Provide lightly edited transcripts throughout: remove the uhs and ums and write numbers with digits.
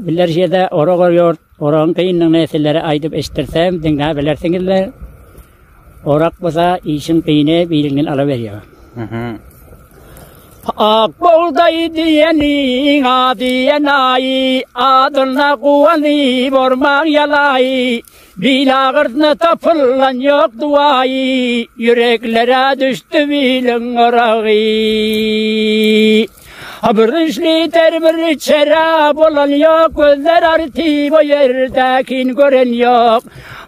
Biller şeýde orak orýor. Oragyň kynlygyny sizlere aýdyp eşitdirsem, diňläp bilersiňizler. Orak bolsa işiň kyny birinden alaberýär. Ak bugdaý diýeniň ady enaýy, Adyna guwanyp ormaň ýalaýy, Bil agyrdyna tapylan ýok duwaýy, Ýüreklere düşdi biliň oragy. A bir işliter bir içere bolan ýok, Gözler artyp o ýerdäkin gören ýok.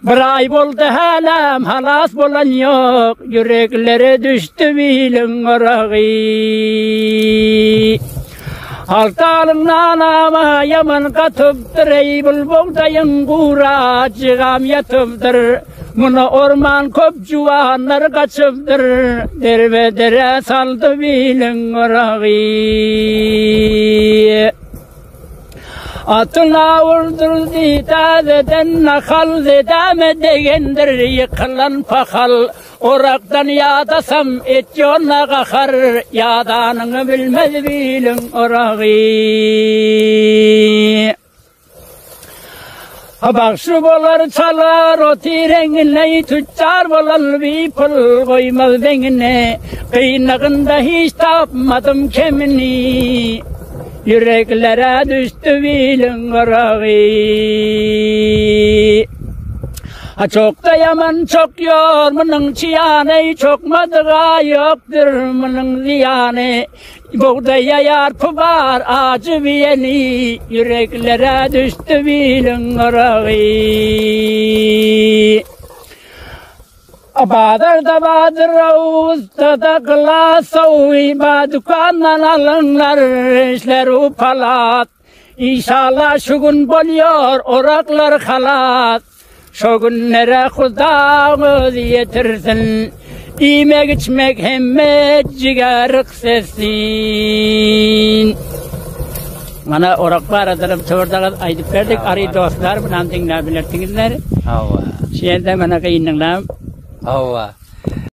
Bir aý boldy hälem halas bolan ýok, Ýüreklere düşdi biliň oragy. Haltalyň nanama ýaman gatypdyr, Eý bul bugdaýyň gurajygam ýatypdyr. Muna orman köp juwanlar gaçypdyr, Derbe-dere saldy biliň oragy. Atyna urdurdy täzeden nahal, Zedäme degendir ýykylan pahal. Orakdan ýadasam et ýoluna gahar, Ýadanyňy bilmez biliň oragy. Bagşy bolar çalar otyr eňine, Tüçjar bolar bipul goýmaz deňine, Gynagynda hiç tapmadym kemini, Ýüreklere düşdi biliň gyragy. Ha çokda ýaman çokýor munuň çyýany, Çokmadyga ýokdur munuň zyýany. Bugdaýa ýarpy bar ajy biýeni, Ýüreklere düşdi biliň gyragy. Bazarda bardyr-ow, ussada gylasow, Ba dükandan alyňlar işler-u palat. Inşallah şu gün bolýar oraklar halas. Şo günlere Hudaň özi ýetirsin. Iýmek içmek hemme jiger ryksetsin. Mana orak barada töwir-dagaz aýdyp berdik. Ary dostlar, bunam diňläp bilersiňizler. Hawa. Şu ýerde mana gynyňlam. Hawa.